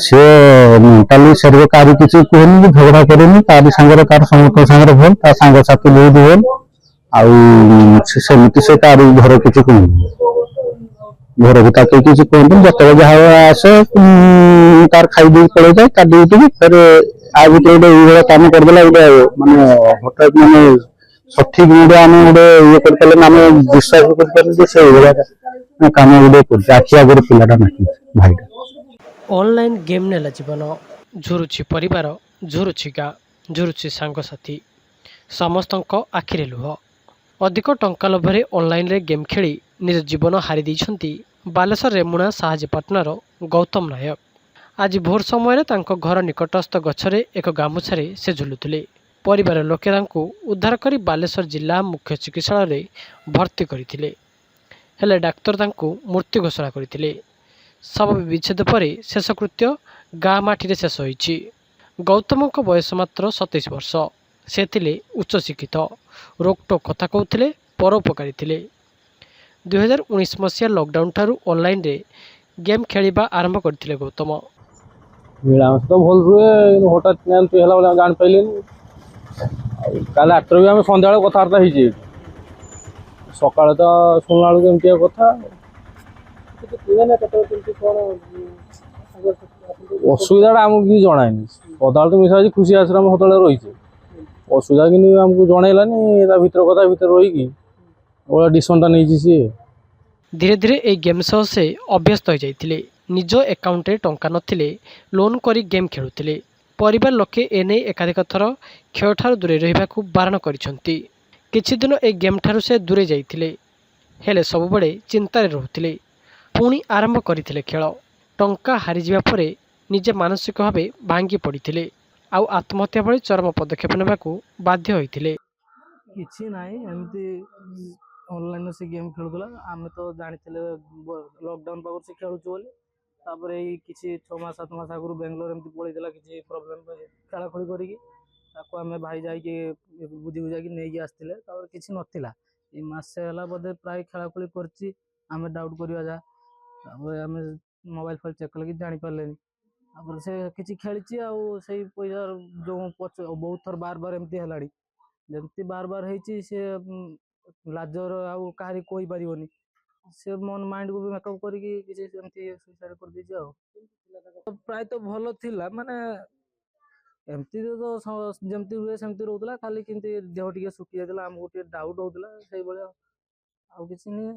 ସେ ମେଣ୍ଟାଲି ଶରୀର କାହାରି କିଛି କୁହେନି କି ଝଗଡ଼ା କରେନି। ତାରି ସାଙ୍ଗରେ, ତାର ସମସ୍ତଙ୍କ ସାଙ୍ଗରେ ଭଲ, ତା ସାଙ୍ଗସାଥି ବହୁତ ଭଲ। ଆଉ ସେ ସେମିତି ସେ କାହାରି ଘରେ କିଛି କୁହେନି, ଘରକୁ ତା କେହି କିଛି କୁହନ୍ତିନି। ଯେତେବେଳେ ଯାହା ଆସେ, ତାର ଖାଇ ଦେଇକି ପଳେଇ ଯାଏ ତା ଡ୍ୟୁଟିକି। ଫେରେ ଆ ଭିତରେ ଗୋଟେ ଏଇଭଳିଆ କାମ କରିଦେଲା, ଗୋଟେ ମାନେ ହଠାତ୍ ମାନେ ସଠିକ ଗୋଟେ ଆମେ ଗୋଟେ ଇଏ କରିପାରିଲେନି, ଆମେ ବିଶ୍ୱାସ କରିପାରିଲୁ ଯେ ସେ ଏଇଭଳିଆ କାମ ଗୋଟେ କରୁଛି। ଆଖି ଆଗରେ ପିଲାଟା ନାଚୁଛି, ଭାଇଟା। ଅନଲାଇନ୍ ଗେମ୍ ନେଲା ଜୀବନ। ଝୁରୁଛି ପରିବାର, ଝୁରୁଛି ଗାଁ, ଝୁରୁଛି ସାଙ୍ଗସାଥି। ସମସ୍ତଙ୍କ ଆଖିରେ ଲୁହ। ଅଧିକ ଟଙ୍କା ଲୋଭରେ ଅନଲାଇନ୍ରେ ଗେମ୍ ଖେଳି ନିଜ ଜୀବନ ହାରି ଦେଇଛନ୍ତି ବାଲେଶ୍ୱର ରେମୁଣା ସାହାଯ୍ୟପାଟଣାର ଗୌତମ ନାୟକ। ଆଜି ଭୋର ସମୟରେ ତାଙ୍କ ଘର ନିକଟସ୍ଥ ଗଛରେ ଏକ ଗାମୁଛାରେ ସେ ଝୁଲୁଥିଲେ। ପରିବାର ଲୋକେ ତାଙ୍କୁ ଉଦ୍ଧାର କରି ବାଲେଶ୍ୱର ଜିଲ୍ଲା ମୁଖ୍ୟ ଚିକିତ୍ସାଳୟରେ ଭର୍ତ୍ତି କରିଥିଲେ। ହେଲେ ଡାକ୍ତର ତାଙ୍କୁ ମୃତ୍ୟୁ ଘୋଷଣା କରିଥିଲେ। ଶବ ବିଚ୍ଛେଦ ପରେ ଶେଷକୃତ୍ୟ ଗାଁ ମାଟିରେ ଶେଷ ହୋଇଛି। ଗୌତମଙ୍କ ବୟସ ମାତ୍ର 27 ବର୍ଷ। ସେ ଥିଲେ ଉଚ୍ଚଶିକ୍ଷିତ, ରୋକଠୋକ୍ କଥା କହୁଥିଲେ, ପରୋପକାରୀ ଥିଲେ। 2019 ମସିହା ଲକଡାଉନ୍ ଠାରୁ ଅନଲାଇନ୍ରେ ଗେମ୍ ଖେଳିବା ଆରମ୍ଭ କରିଥିଲେ ଗୌତମ। ମିଳାମିଶା ତ ଭଲ ରୁହେ, କିନ୍ତୁ ହଠାତ୍ ଏମିତି ହେଲା ବୋଲି ଆମେ ଜାଣିପାରିଲେନି। ଆଉ କାଲି ରାତିରେ ବି ଆମେ ସନ୍ଧ୍ୟାବେଳେ କଥାବାର୍ତ୍ତା ହେଇଛି ଏଇଠି। ସକାଳେ ତ ଶୁଣିଲା ବେଳକୁ ଏମିତିଆ କଥା। କିଛି କୁହେ ନା କେତେବେଳେ କେମିତି କ'ଣ ଅସୁବିଧାଟା ଆମକୁ କିଛି ଜଣାଏନି। ସଦାବେଳେ ତ ମିଶା ହେଇଛି, ଖୁସି ଆସରେ ଆମେ ସଦାବେଳେ ରହିଛେ। ଅସୁବିଧା କିନ୍ତୁ ଆମକୁ ଜଣେଇଲାନି। ତା ଭିତର କଥା ଭିତରେ ରହିକି ଏଭଳିଆ ଡିସିସନଟା ନେଇଛି ସିଏ। ଧୀରେ ଧୀରେ ଏହି ଗେମ୍ ସହ ସେ ଅଭ୍ୟସ୍ତ ହୋଇଯାଇଥିଲେ। ନିଜ ଆକାଉଣ୍ଟରେ ଟଙ୍କା ନଥିଲେ ଲୋନ୍ କରି ଗେମ୍ ଖେଳୁଥିଲେ। ପରିବାର ଲୋକେ ଏନେଇ ଏକାଧିକ ଥର ଖେଳଠାରୁ ଦୂରେଇ ରହିବାକୁ ବାରଣ କରିଛନ୍ତି। କିଛି ଦିନ ଏହି ଗେମ୍ ଠାରୁ ସେ ଦୂରେଇ ଯାଇଥିଲେ, ହେଲେ ସବୁବେଳେ ଚିନ୍ତାରେ ରହୁଥିଲେ। ପୁଣି ଆରମ୍ଭ କରିଥିଲେ ଖେଳ। ଟଙ୍କା ହାରିଯିବା ପରେ ନିଜେ ମାନସିକ ଭାବେ ଭାଙ୍ଗି ପଡ଼ିଥିଲେ ଆଉ ଆତ୍ମହତ୍ୟା ଭଳି ଚରମ ପଦକ୍ଷେପ ନେବାକୁ ବାଧ୍ୟ ହୋଇଥିଲେ। କିଛି ନାହିଁ, ଏମିତି ଅନଲାଇନରେ ସେ ଗେମ୍ ଖେଳୁଥିଲା। ଆମେ ତ ଜାଣିଥିଲେ ଲକଡାଉନ୍ ପାଖରୁ ସେ ଖେଳୁଛୁ ବୋଲି। ତାପରେ ଏଇ କିଛି 6 ମାସ 7 ମାସ ଆଗରୁ ବେଙ୍ଗଲୋର ଏମିତି ପଳେଇଥିଲା କିଛି ପ୍ରୋବ୍ଲେମ୍, ଖେଳାଖେଳି କରିକି। ତାକୁ ଆମେ ଭାଇ ଯାଇକି ବୁଝି ବୁଝାକି ନେଇକି ଆସିଥିଲେ। ତାପରେ କିଛି ନଥିଲା। ଏଇ ମାସେ ହେଲା ବୋଧେ ପ୍ରାୟ ଖେଳାଖେଳି କରିଛି, ଆମେ ଡାଉଟ୍ କରିବା ଯାହା। ତାପରେ ଆମେ ମୋବାଇଲ ଫୋବାଇଲ ଚେକ୍ କଲେ କିଛି ଜାଣିପାରିଲେନି। ତାପରେ ସେ କିଛି ଖେଳିଛି ଆଉ ସେଇ ପଇସା ଯେଉଁ ପଛ ବହୁତ ଥର ବାର ବାର ଏମିତି ହେଲାଣି। ଯେମିତି ବାର ବାର ହେଇଛି, ସେ ଲାଜର ଆଉ କାହାରି କହିପାରିବନି। ସେ ମନ ମାଇଣ୍ଡକୁ ବି ମେକଅପ୍ କରିକି କିଛି ସେମିତି ସୁଇସାଇଡ୍ କରିଦେଇଛି। ଆଉ ପ୍ରାୟତଃ ଭଲ ଥିଲା, ମାନେ ଏମିତି ତ ଯେମିତି ରୁହେ ସେମିତି ରହୁଥିଲା। ଖାଲି କେମିତି ଦେହ ଟିକେ ଶୁଖି ଯାଇଥିଲା, ଆମକୁ ଟିକେ ଡାଉଟ୍ ହଉଥିଲା ସେଇଭଳିଆ, ଆଉ କିଛି ନୁହେଁ।